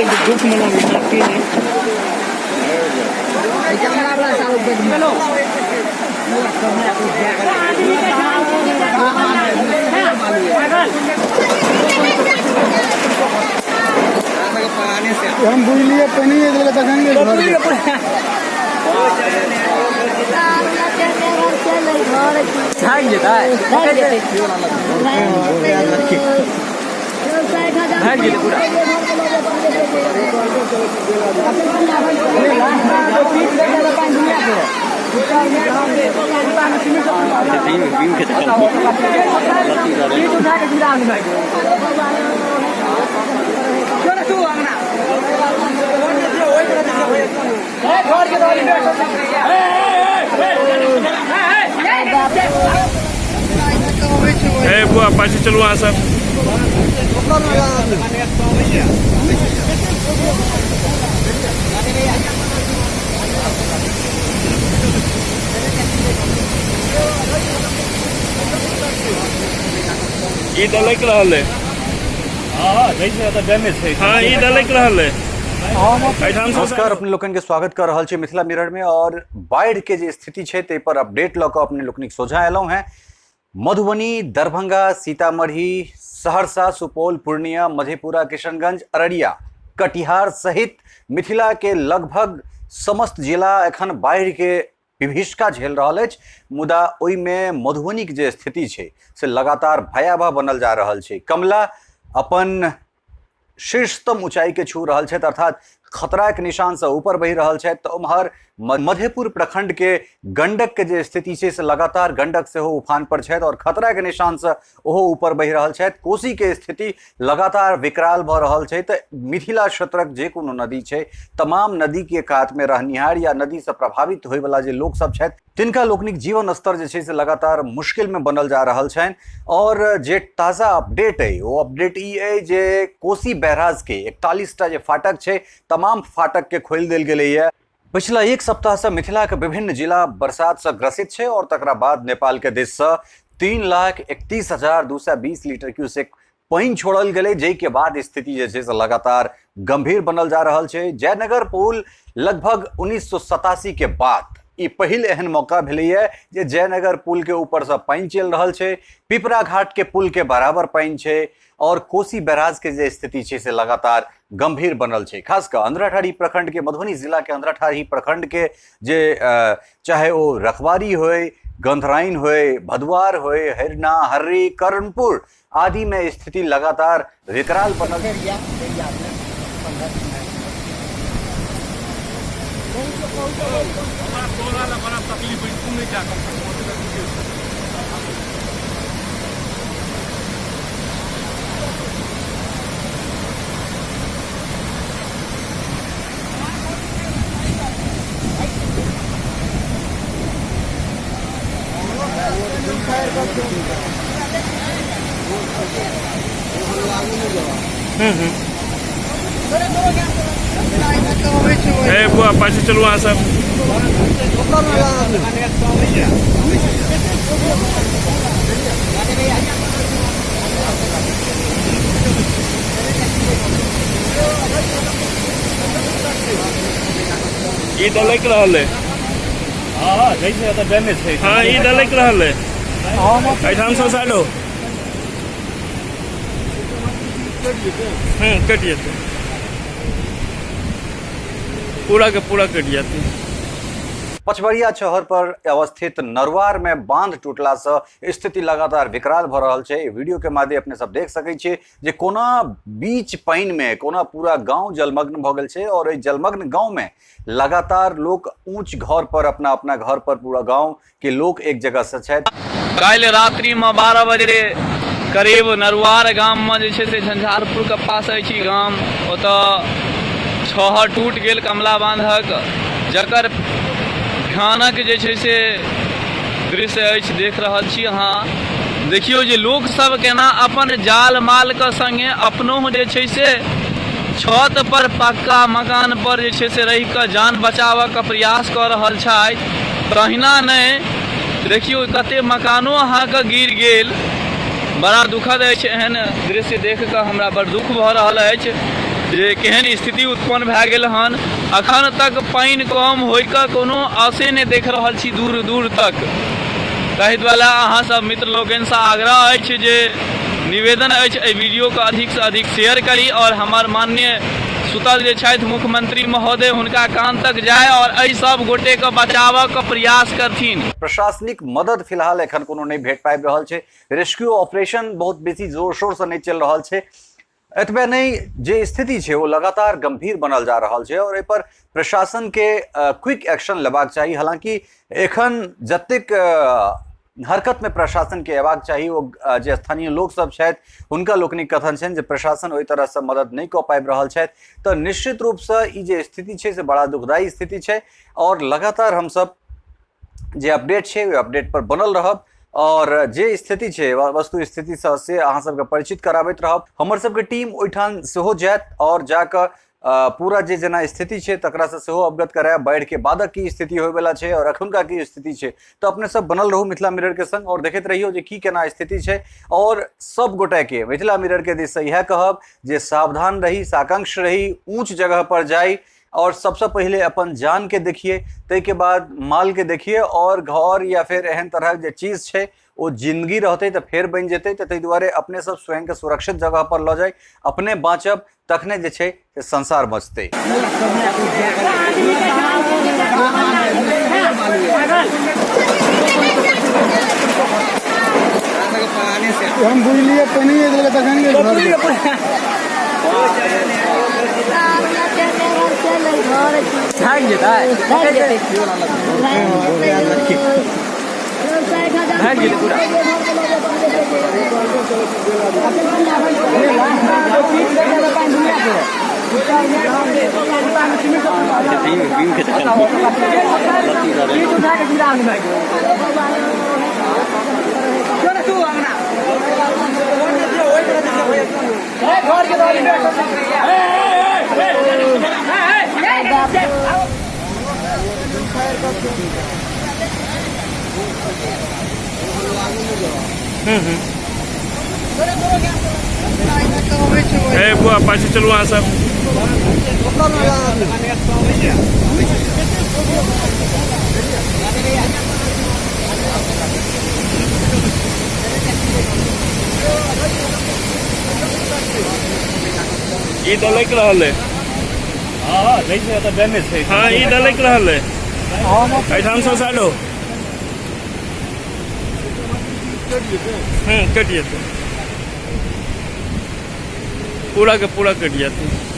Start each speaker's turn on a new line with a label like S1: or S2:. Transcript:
S1: दुख मनाबी की नहि।
S2: हम बुझलिए पानि देलकै तखन
S1: भागि जेतै, भागि जेतै पूरा।
S3: ए बुआ, पाछू चलू अहाँ सब। ई डलैक रहल है। हाँ, ई डलैक रहल है एहिठाम।
S4: नमस्कार, अपने लोकनि के स्वागत कर रहल छी मिथिला मिरर में और बाढ़ि के जे स्थिति छै ताहि पर अपडेट लऽ कऽ अपने लोकनिक सोझाँ अयलहुँ हैं। मधुबनी, दरभंगा, सीतामढ़ी, सहरसा, सुपौल, पूर्णिया, मधेपुरा, किशनगंज, अररिया, कटिहार सहित मिथिला के लगभग समस्त जिला एखन बाढ़ि के विभीषिका झेल रहल अछि। मुदा ओहिमे मधुबनीके जे स्थिति छै से लगातार भयावह बनल जा रहल छै। कमला अपन शीर्षतम ऊंचाई के छू रहल छथि, अर्थात खतराके निशानसँ ऊपर बहि रहल छथि, तऽ उम्हर मधेपुर प्रखंडके गंडकके जे स्थिति छै से लगातार गंडक सेहो उफान पर छथि और खतराके निशानसँ ओहो ऊपर बहि रहल छथि। कोसीके स्थिति लगातार विकराल भऽ रहल छै। तऽ मिथिला क्षेत्रक जे कोनो नदी छै, तमाम नदीके कातमे रहनिहार या नदीसँ प्रभावित होइवला जे लोकसभ छथि, तिनका लोकनिक जीवन स्तर जे छै से लगातार मुश्किलमे बनल जा रहल छनि। और जे ताज़ा अपडेट अइ ओ अपडेट ई अइ जे कोसी बैराजके 41टा जे फाटक छै, तमाम फाटकके खोलि देल गेलैए। पिछला एक सप्ताहसँ मिथिलाके विभिन्न जिला बरसातसँ ग्रसित छै और तकरा बाद नेपालके दिससँ 3,31,220 लीटर क्यूसेक पानि छोड़ल गेलै, जाहिके बाद स्थिति जे छै से लगातार गंभीर बनल जा रहल छै। जयनगर पुल लगभग 1987 के बाद ई पहिल एहन मौका भेलैए जे जयनगर पुल के ऊपरसँ पानि चलि रहल छै। पिपरा घाट के पुल के बराबर पानि छै और कोसी बैराज के जे स्थिति छै से लगातार गंभीर बनल छै। खास कऽ अंधराठाढ़ी प्रखंड के, मधुबनी जिला के अंधराठाढ़ी प्रखंड के जे चाहे ओ रखबारी होय, गंधराइन होय, भदुआर होय, हरिना, हर्री, कर्णपुर आदि में स्थिति लगातार विकराल बनल।
S3: ए बुआ, पाछू चलू अहाँ सब। ई डलैक रहल है। हाँ, ई डलैक रहल है एहिठाम से साइड हो। कटि जेतै, पूरा के पूरा कटि जेतै।
S4: पचबरिया शहर पर अवस्थित नरवार में बांध टूटला से स्थिति लगातार विकराल भ रहल छै। वीडियो के माध्यम अपने सब देख सकै छियै जे कोना बीच पानि में कोना पूरा गांव जलमग्न भ गेल छै और एहि जलमग्न गांव में लगातार लोक ऊंच घर पर, अपना अपना घर पर पूरा गांव के लोक एक जगह से छथि।
S5: काल्हि रात्रिमे 12 बजे करीब नरुआर गाममे जे छै से झंझारपुरके पास अछि ई गाम, ओतऽ छहर टूटि गेल कमला बान्धक, जकर भयानक जे छै से दृश्य अछि, देख रहल छी अहाँ। देखियौ जे लोकसभ केना अपन जाल मालके सङ्गे अपनो जे छै से छत पर पक्का मकान पर जे छै से रहि कऽ जान बचाबऽके प्रयास कऽ रहल छथि। तहिना नहि, देखियौ कते मकानो अहाँके गिर गेल। बड़ा दुखद अछि, एहन दृश्य देख कऽ हमरा बड़ दुख भऽ रहल अछि। जे केहन स्थिति उत्पन्न भए गेल हन। अखन तक पानि कम होइके कोनो आशे नहि देख रहल छी दूर दूर तक। ताहि दुआरे अहाँ सब मित्र लोकनिसँ आग्रह अछि जे निवेदन अछि एहि वीडियोके अधिकसँ अधिक शेयर करी आओर हमर माननीय सुतल जे छथि मुख्यमंत्री महोदय हुनका कान तक जाय आओर एहि सब गोटेके बचाबऽके प्रयास करथिन।
S4: प्रशासनिक मदद फिलहाल एखन कोनो नहि भेट पाबि रहल छै। रेस्क्यू ऑपरेशन बहुत बेसी जोर शोरसँ नहि चलि रहल छै। एतबे नहि, जे स्थिति छै ओ लगातार गंभीर बनल जा रहल छै और एहि पर प्रशासन के क्विक एक्शन लेबाक चाही। हालांकि एखन जतेक हरकत में प्रशासन के अयबाक चाही ओ जे स्थानीय लोक सब छथि हुनका लोकनिक कथन छनि जे प्रशासन ओहि तरह से मदद नहि कऽ पाबि रहल छथि। तऽ निश्चित रूपसँ ई जे स्थिति छै से बड़ा दुखदायी स्थिति छै और लगातार हमसब जे अपडेट छै ओहि अपडेट पर बनल रहब और जे स्थिति छै वस्तु स्थितिसँ से अहाँ सबके परिचित कराबैत रहब। हमर सबके टीम ओहिठाम सेहो जायत और जाकऽ पूरा जे जेना स्थिति छै तकरासँ सेहो अवगत करायब, बाढ़िके बादक की स्थिति होयवला छै और एखुनका की स्थिति छै। तऽ अपने सब बनल रहू मिथिला मिररके संग और देखैत रहियौ जे की केना स्थिति छै। और सब गोटेके मिथिला मिररके दिससँ इएह कहब जे सावधान रही, साकांक्ष रही, ऊँच जगह पर जाइ और सबसे पहले अपन जान के देखिए, ताहिके बाद माल के देखिए और घर या फिर एहन तरह जे चीज छै ओ जिंदगी रहतै तऽ फेर बनि जेतै। तऽ ताहि दुआरे अपने सब स्वयं के सुरक्षित जगह पर लऽ जाइ, अपने बाँचब तखने जे छै से संसार बचतै।
S2: हम बुझलिए पानि देलकै तखन
S1: भागि जेतै, भागि जेतै पूरा।
S3: ए बुआ पाछू चलू अहाँ सब। ई दलक रहल है। हाँ ई दलक रहल है। एहिठाम से साइड हो। कटि जेतै पूरा के पूरा, कटि जेतै।